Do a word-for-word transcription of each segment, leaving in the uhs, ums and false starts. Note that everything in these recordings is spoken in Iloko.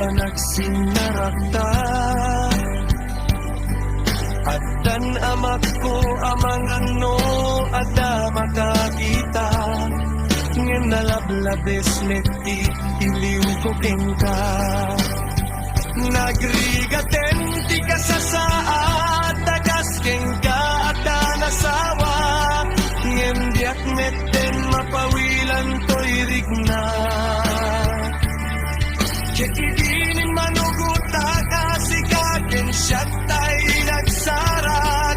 Panagsinnarakta. Addan amakko a manganno, adda makakita. Ngem nalablabes met ti iliwko kenka. Nagrigaten ti kasasaad a kas kenka adda nasawa, ngem diak metten mapawilan toy rikna. Ket idi ni manugotak a sika ken siak tay nagsarak,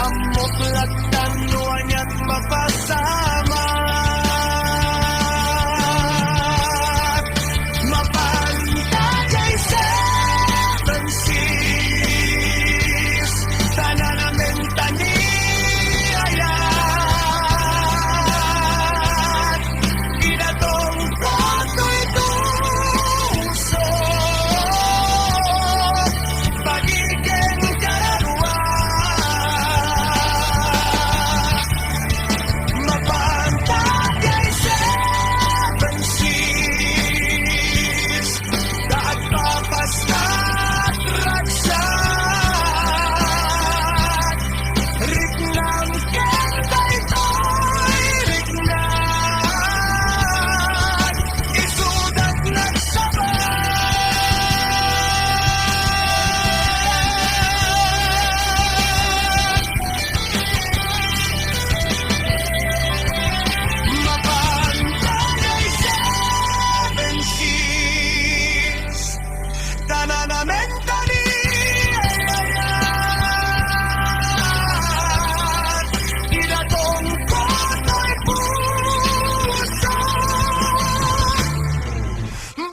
ammok lattan no anian mapasamak. Mapanta jay seven seas, tanan amin ta ni ayat. Idatongko toy tusok, bagiken kararuak. Mapanta jay seven seas, ta agpapaskat ragsak. Riknam ken daytoy riknam, isuda nagsabat. Mapanta jay seven seas, tanan amin ta ni ayat. Idatongko toy puso,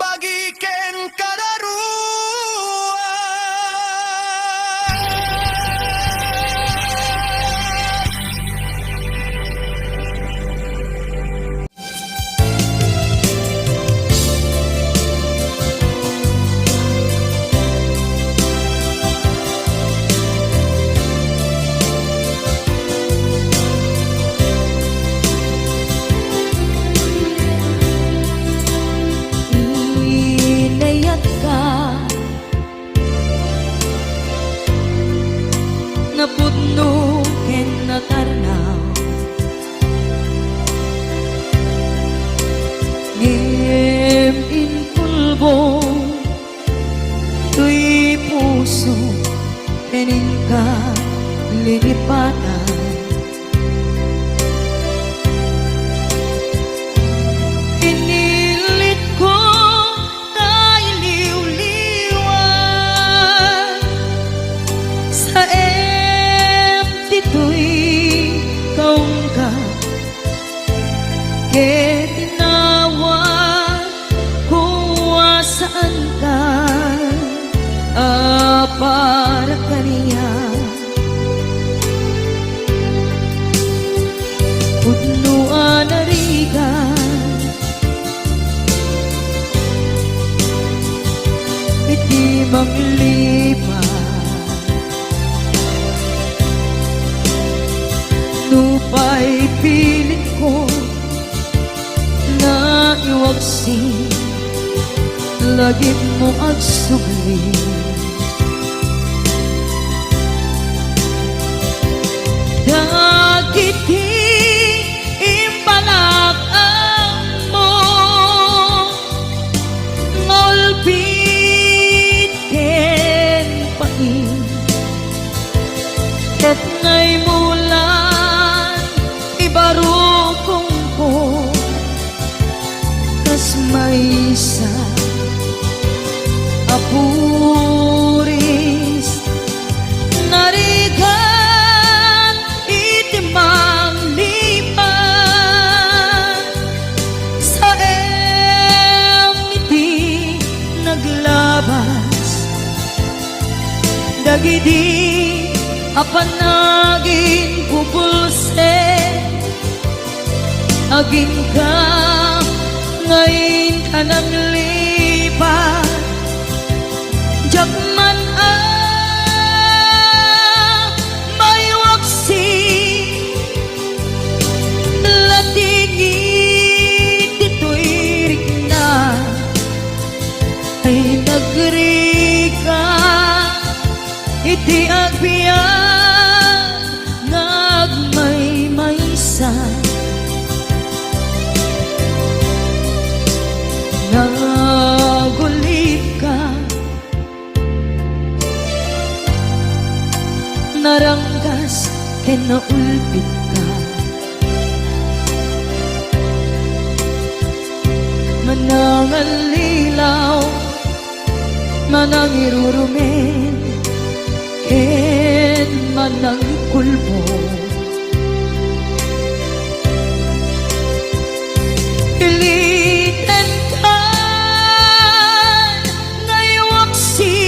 bagiken kararuak. Inayatka, napudno ken natarnaw. Ngem impulbo toy puso ken inka lilipatan. Inilitko nga iliwliwan, saem ditoy kaungka, ket inawatko a saanka a para kaniak. Pudno a narigat iti manglipat. Nupay pilitko nga iwaksi, lagipmo agsubli. Dagiti imbalak-ammo nga ulbit ken pain, ket naimulan ibarukongko kas maysa a puris. Narigat iti manglipat, saem iti naglabas. Dagidi a panaginpupulsek, agingga nga inka nanglipat. Diak man a maiwaksi, lating ditoy rikna. Ay, Nagrika iti agbiag nga agmaymaysa. Nagulipka, naranggas ken naulpitka. Manangallilaw, manangirurumen, ken manangikulbod. Ilitenkan nga iwaksi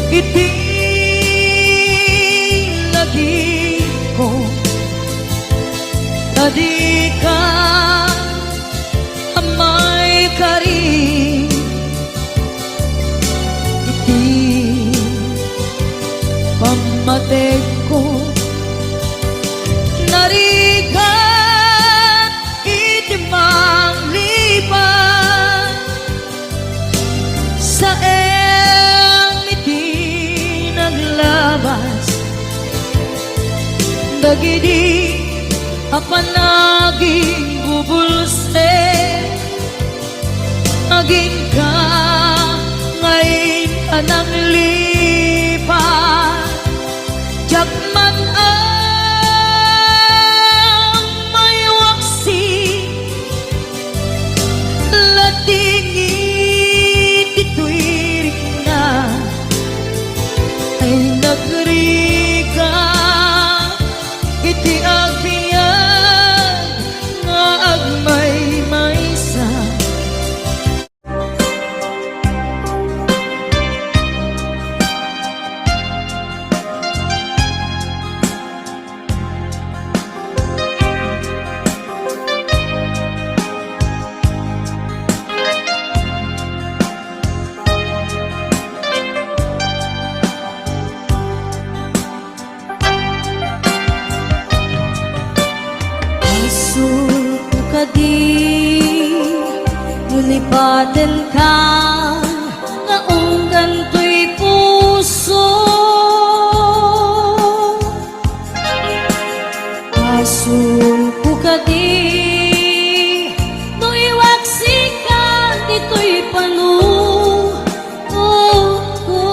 iti lagipko, ta dika maikari iti pammategko. Narigat iti manglipat, saem iti naglabas dagidi a panaginbubulsek. Agingga nga inka nanglipat, diak man maiwaksi, lating iti tuirikna ay nagrika iti agbiag nga agmaymaysa. Basolko kadi no lipatenka nga unggan toy puso. Basolko kadi no iwaksika ditoy panu- Oko.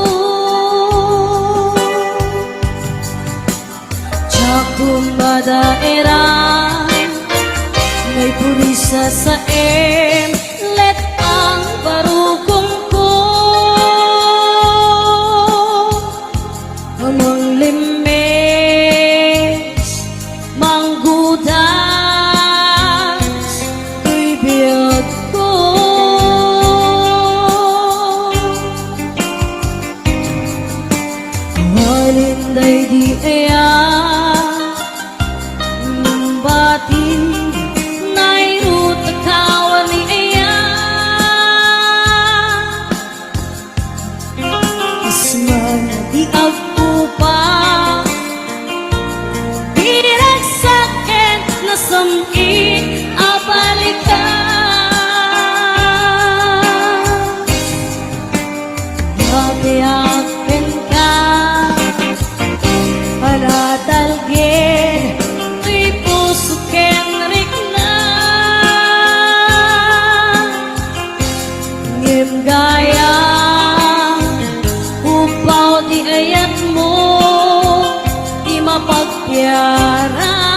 Diak madaeran, naipurisa saem, let ang barukongko. Manglimmes, manggudas, toy biagko. Awan daydi aya, nung batin, nairut a kawani aya. Asman di agpupa, di ragsak ken nasam-it a balikan. Nabiag kenka, panatalged toy puso ken rikna. Ngem gayam, upaw ti ayatmo, ti mapagpiaran.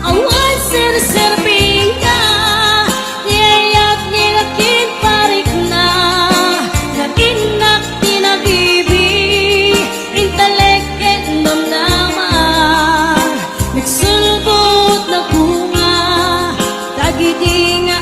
Awan serserbingka, ti ayat nga kinparikna, nga innak ti nabibi, intalek ken damdama. Nagsulbod na bunga dagiti nga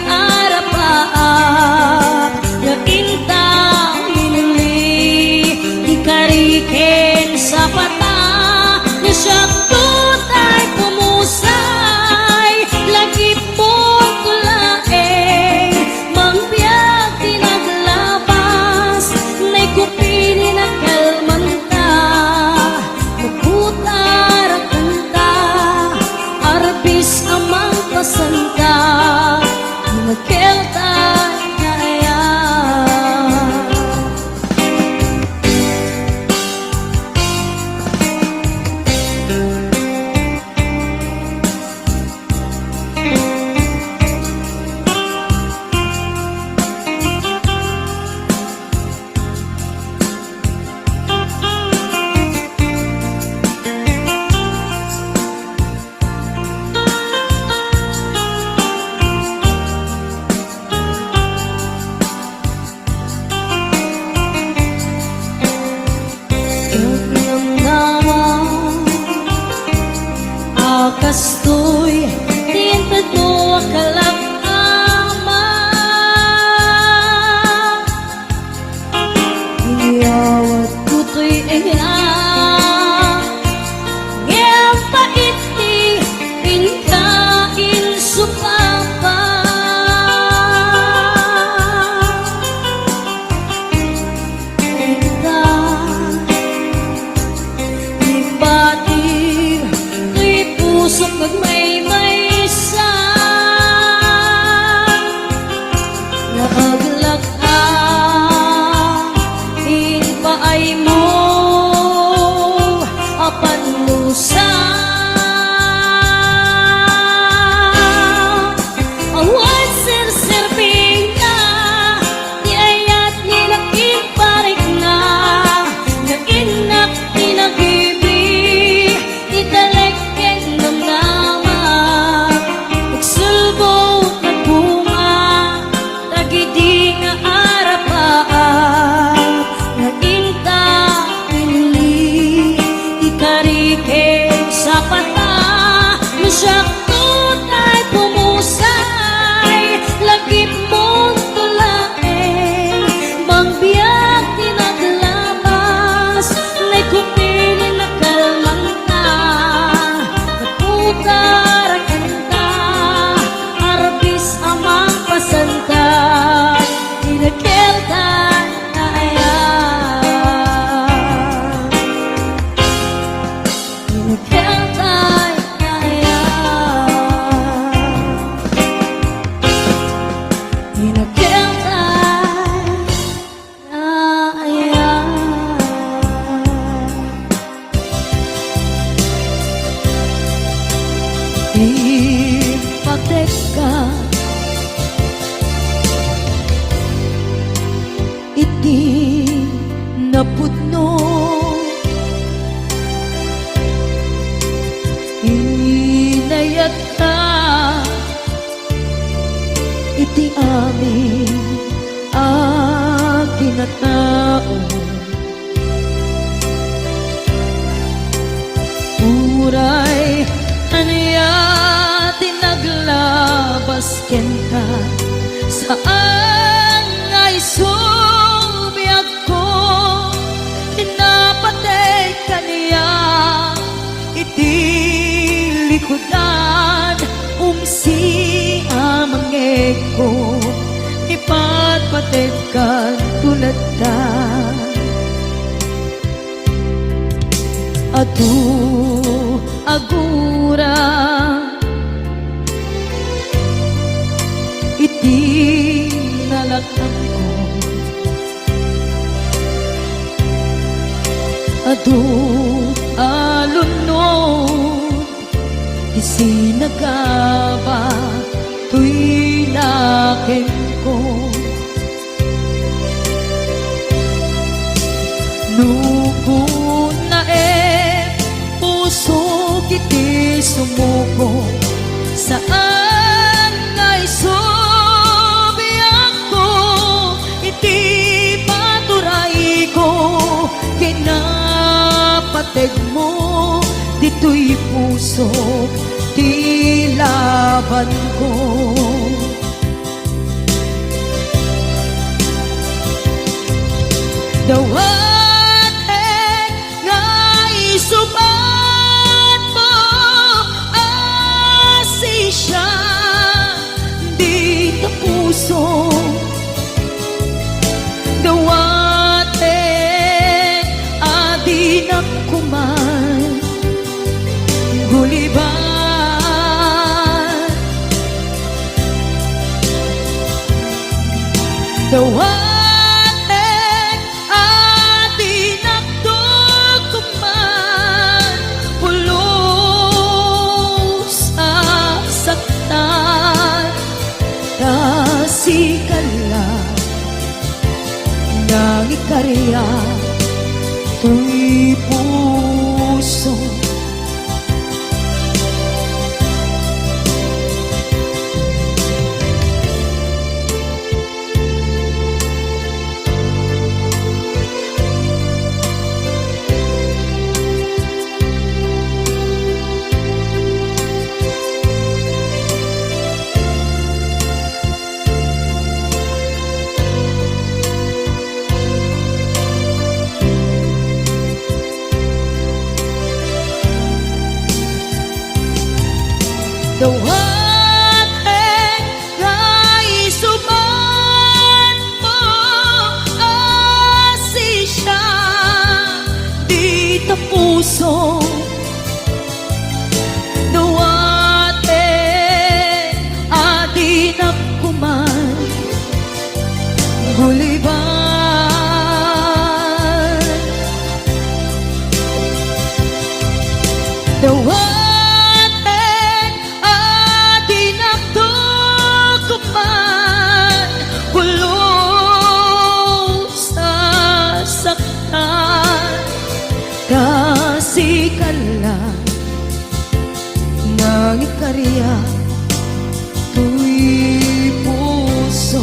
Inakenta na aya. Impatekka iti napudno, inayatna iti amin a kinatao. Uray ania ti naglabas kenka, saan nga isu biagko, napateg kaniak iti likudan, umsi a mangegko, ipatpategkanto latta. Adu a gura iti nalakangko. Adu a lunod ti sinagaba toy lakengko. No kunnaem, pusok iti sumuko, saan nga isu biagko iti paturayko, kinapategmo ditoy pusok ti labanko. Dawatek nga isubatmo a sisiak dita puso. Dawatek a dinak koman gulibat. Dawatek a dinak koman pulos a saktan, ta sika la nangikariak toy puso. Dawatek nga isubatmo a sisiak dita puso. Dawatek a dinak koman gulibat. Dawatek a dinak koman pulos a saktan, ta sika la nangikariak toy puso.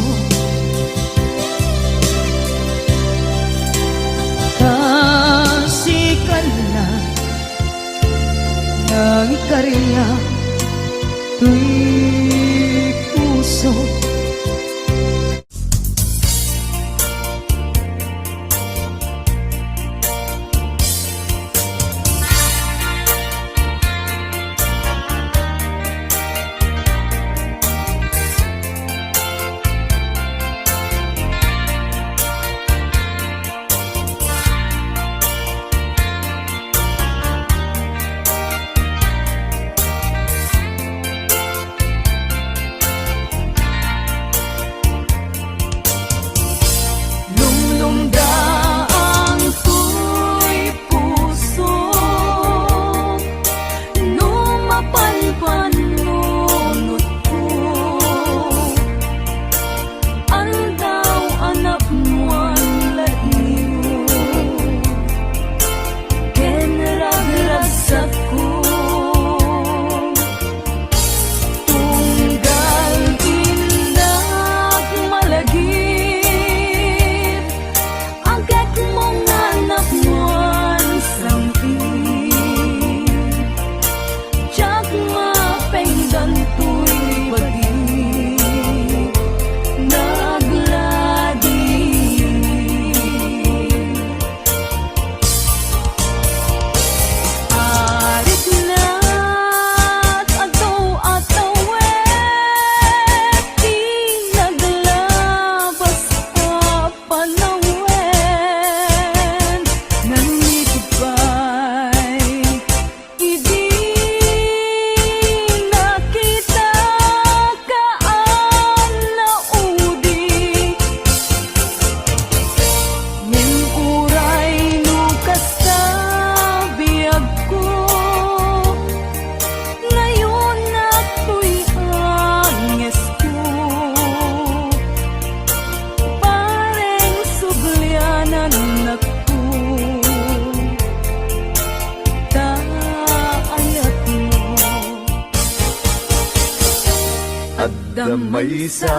Maysa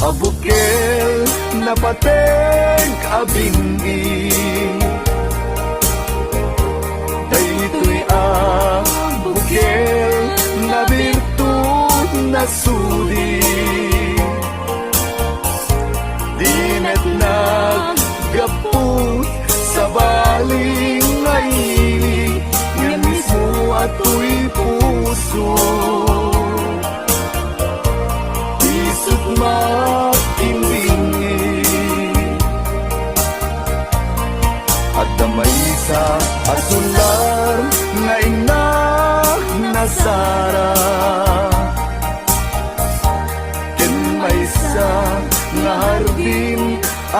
a bukel, napateg a bingi. Daytoy a bukel, nabirtud, nasudi. Di met naggapu, sabali nga ili, ngem mismo a toy puso. Isut' makimbingi. Adda maysa a sular nga innak nasara. Ken maysa nga hardin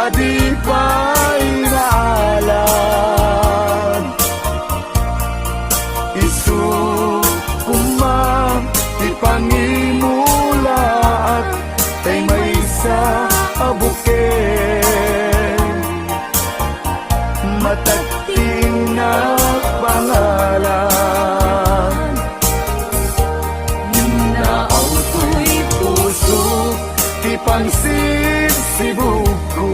a di pay naalad. Isu koma ti pangimulaak, tay maysa a bukel. Matagtinnak pangalan. Naaw toy puso ti pangsibsibugko.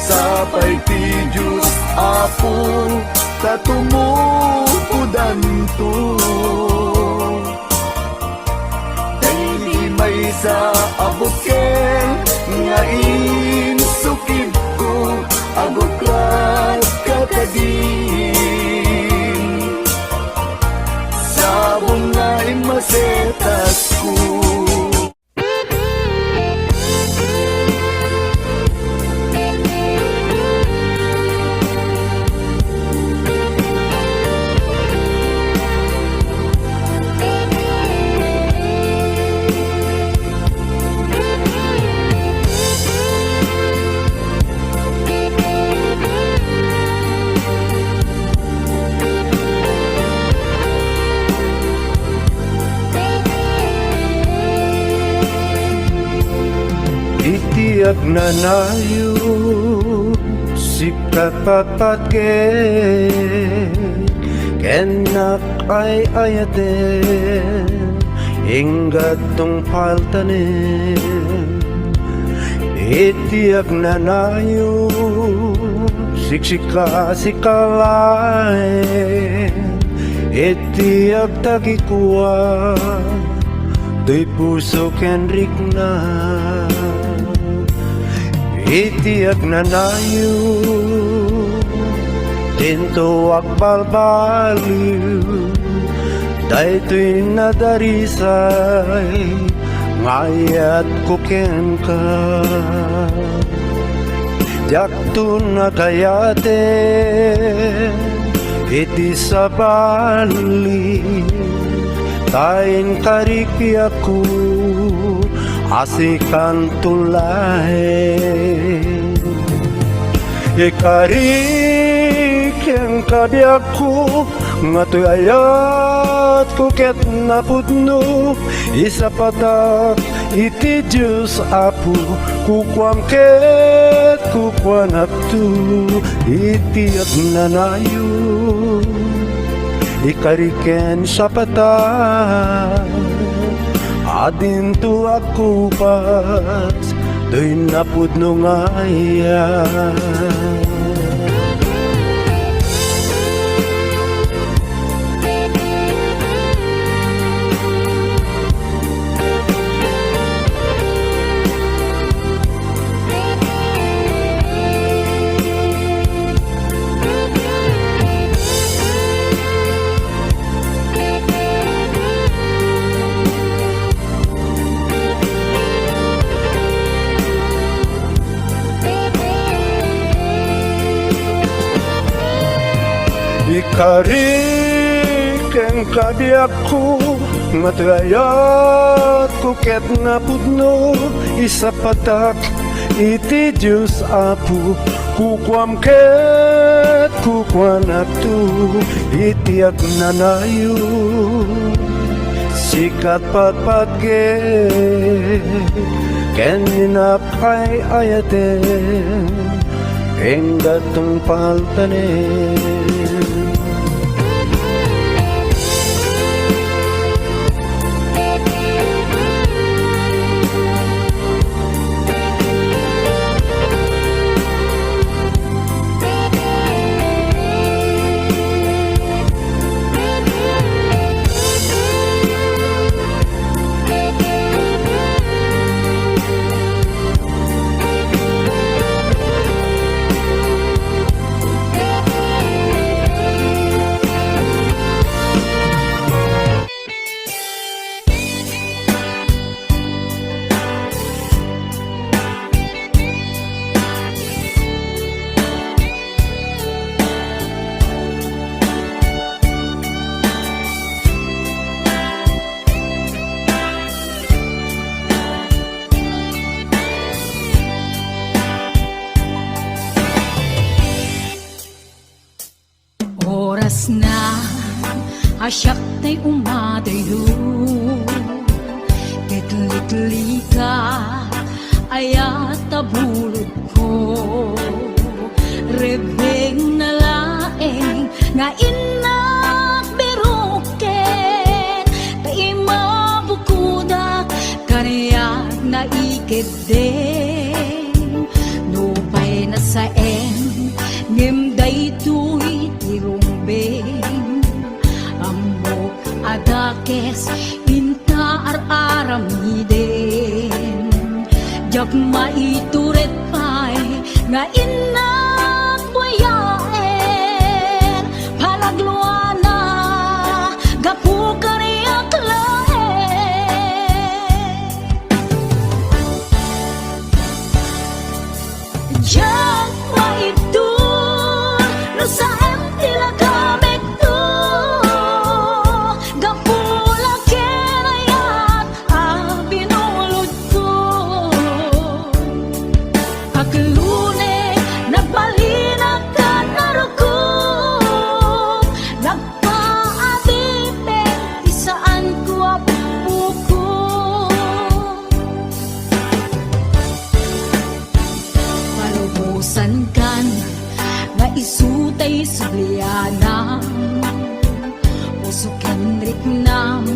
Sapay ti Dios, Apo, ta tumukodanto. Daydi maysa a bukel nga insukibko, aguklat ka kadin. Sabong nga immasetasko. Iti agnanayon, sika patpatged, ken ay-ayaten, ingga't tungpaltanen. Iti agnanayon, siksika, sika laeng, iti agtagikua, toy puso ken rikna. Iti agnanayon, dinto agbalbaliw, daytoy nadarisay nga ayatko kenka. Diakto nagayaten iti sabali, ta inkaripiakko a sikanto laeng. Ikari kenka, biagko, nga toy ayatko ket napudno, isapatak iti Dios, Apo, kukuam ket kukuanakto iti agnanayon. Ikari ken sapatak a dinto agkupas toy napudno nga ayat. Ikari kenka, biagko, nga toy ayatko ket napudno, isapatak iti Dios, Apo, kukuam ket kukuanakto iti agnanayon. Sika patpatged ken ay-ayaten, ingga't tungpaltanen. A siak tay umadaydo, ket liklika, ayat a bulodko. Rebbengna laeng nga innak biroken, ta imabukodak kaniak naikeddeng. Nupay nasaem, ngem daytoy ti rumbeng. Ammok a dakes inta ar-aramiden. Diak maitured pay nga innak buyaen. Panagluana gapu kaniak laeng. Diak maibtur no saem ti lagamekto, gapu la ken ayat a binulodko. Aklone, nagbalinak ken narukong, nagpaadipen ti saanko a bukbukong. Palubosankan nga isu tay sublianam, puso ken riknam,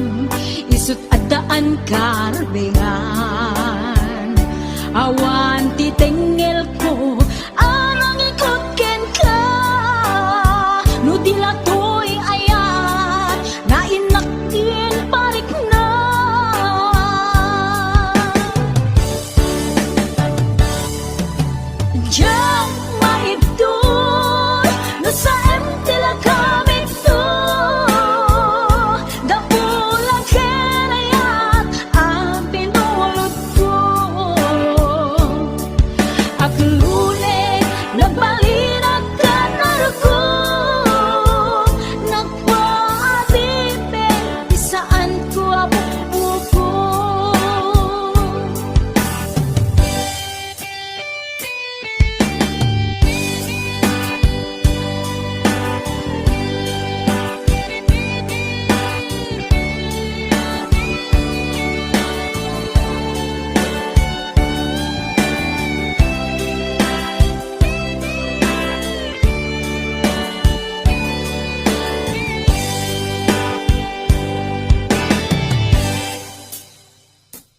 isut' addaan karbengan. Awan ti tengngelko a nangikot kenka, no di la toy ayat nga innak inparikna. Diak maibtur no saem ti lagamekto, gapu la ken ayat a binulodko. Aklone, nagbalinak ken narukong, nagpaadipen ti saanko a bukbukong.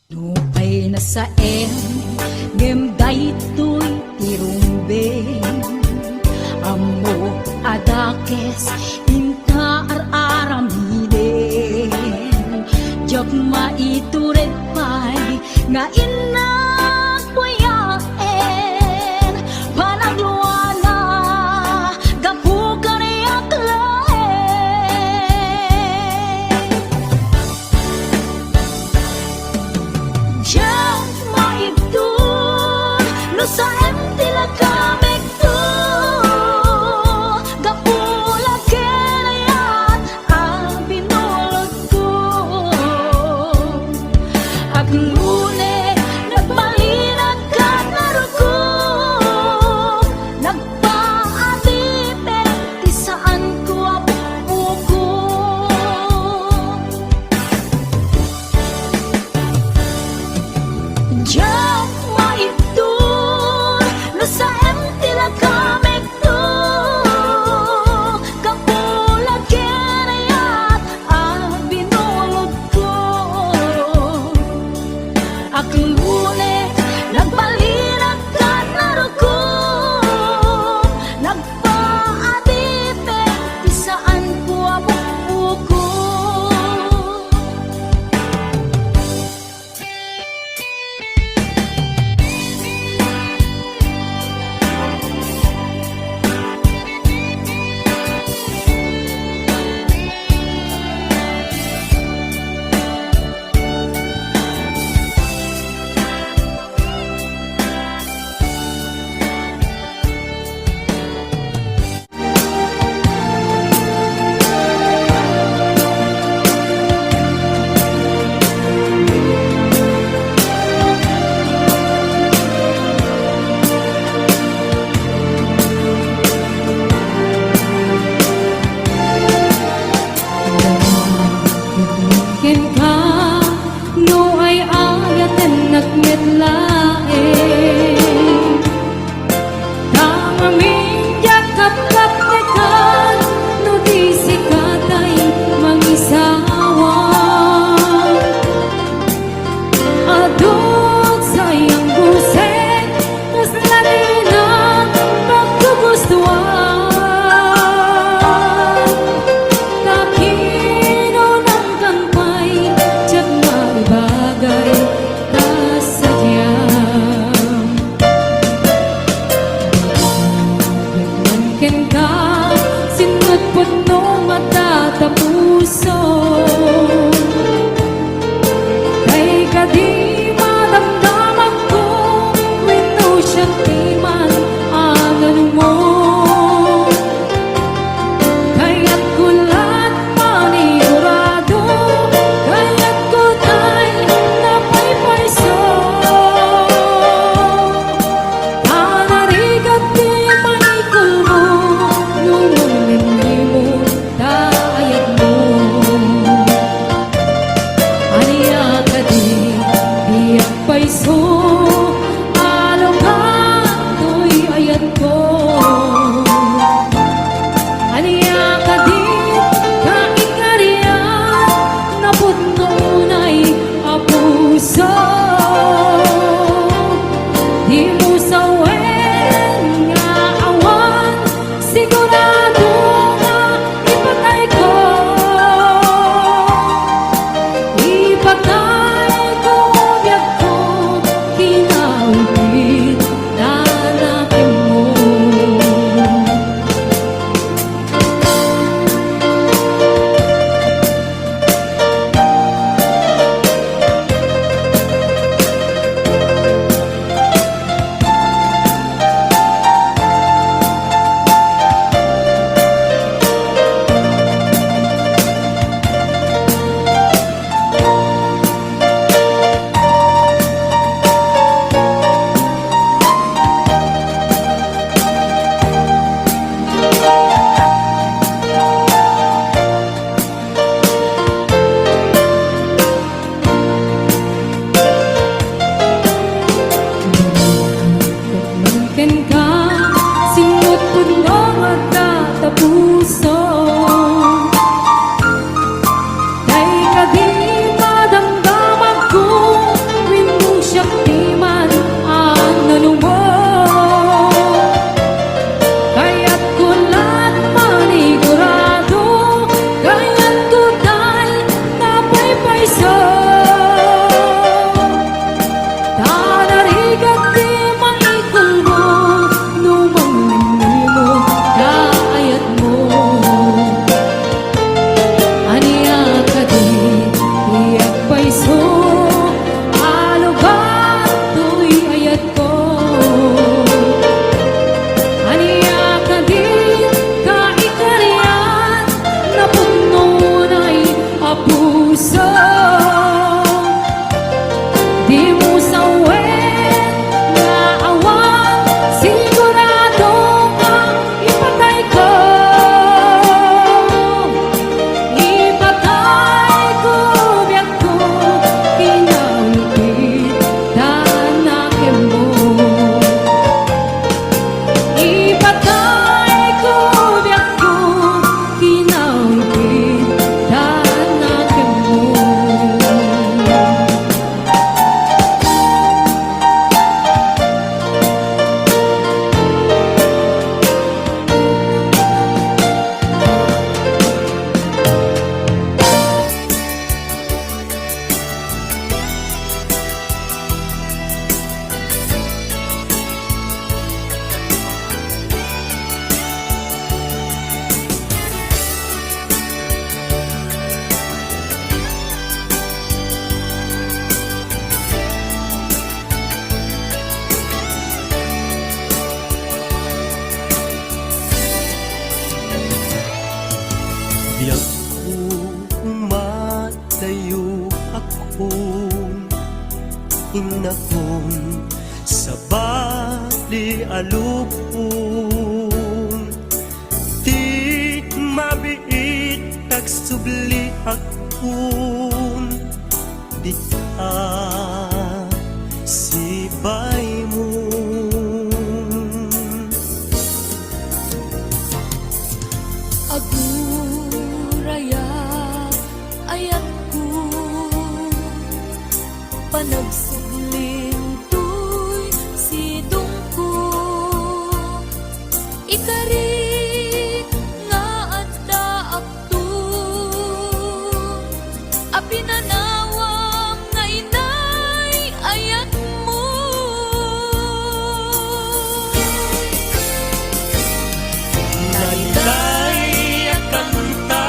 Nupay nasaem, ngem daytoy ti rumbeng. Ammok a dakes inta ar-aramiden. Diak maitured pay nga innak buyaen. Panagluana gapu kaniak laeng. Diak maibtur no saem ti lagamekto, gapu la ken ayat a binulodko. Aglone, nagbalinak ken narukong, nagpaadipen ti saanko a bukbukong. Diak maibtur no saem ti lagamekto, gapu la ken ayat a binulodko. Aklone, nagbalinak ken narukong, nagpaadipen ti saanko a bukbukong. Dimo sawen nga awan sigurado nga ipatayko. Ipatayko biagko, kinalpit ta na kenmo. Ipatayko biagko, kinalpit ta na kenmo. Biagko, umadayokon, innakon, sabali a lubong. Ti mabiit, agsubliakon dita sibaymo. Aguraya, ayatko, panagsublim toy sidongko. Ikarik nga addaak to, a pinanawam nga inay ayatmo. Naiday a kanta,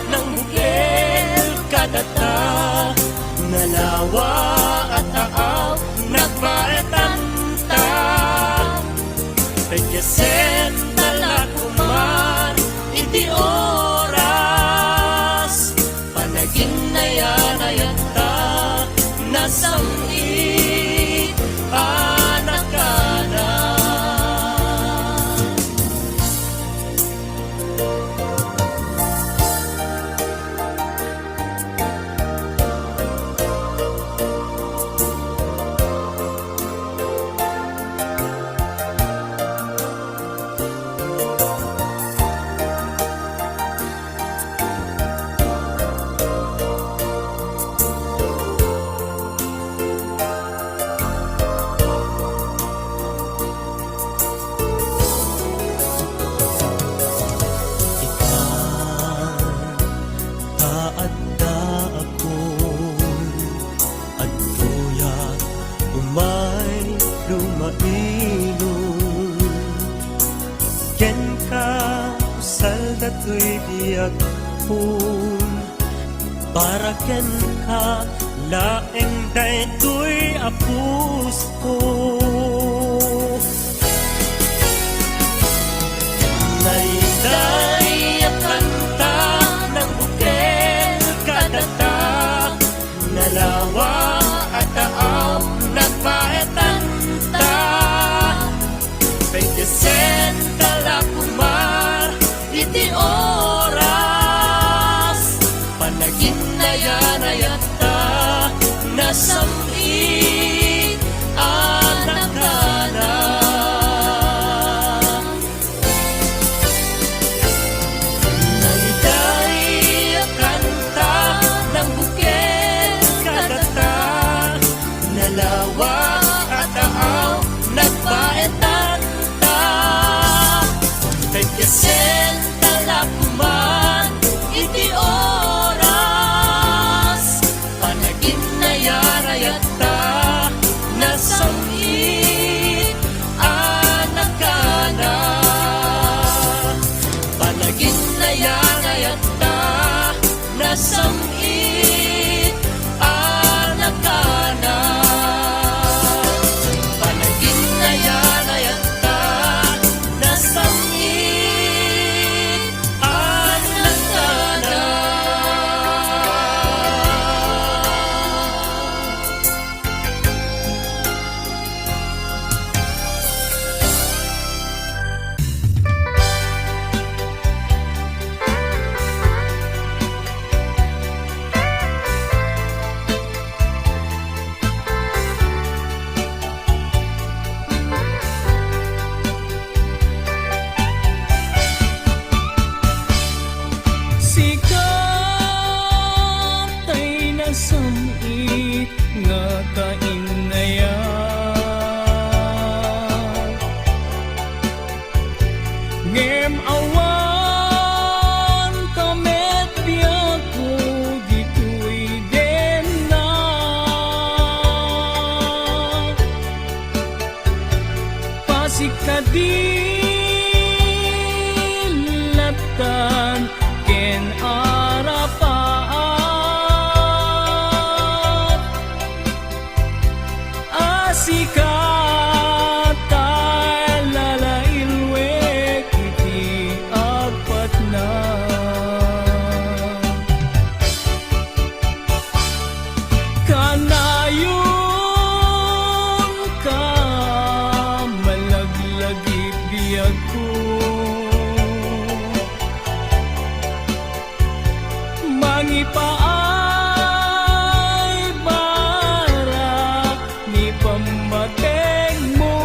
nangbukel kadata, nalawa a taaw, nagbaetanta. Pagkasenta la koman iti oras, panaginnayan-ayanta, nasam-it a nakana. Ita ta addaakon, adtoyak umay lumainom. Kenka, usal datoy biagkon, para kenka laeng daytoy a pusko. Naiday a kanta, nangbukel kadata, nalawa a taaw, nagbaetanta. Pagkasenta la koman iti oras, panaginnayan-ayatta, nasam-it a nakana. Naiday a kanta, nangbukel kadata, nalawa a taaw, nagbaetanta. Pagkasenta la koman iti oras, panaginnayan-ayatta, nasam-it a nakana. Panaginnayan-ayatta, nasam-it a nakana. Panaginnayan-ayatta, nasam-it Kadilatan ken arapaat, a sika tay lalailwek iti agpatna. Kanayon ka malaglagip biagko, mangipaay bara ni pammatengmo.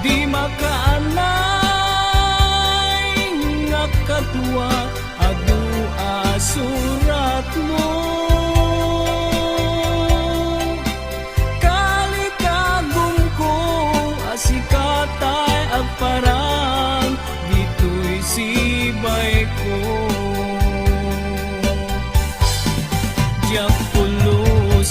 Di makaanay nga kadua adu a suratmo. Kalikagumko a sika tay agparang ditoy sibayko. Diak pulos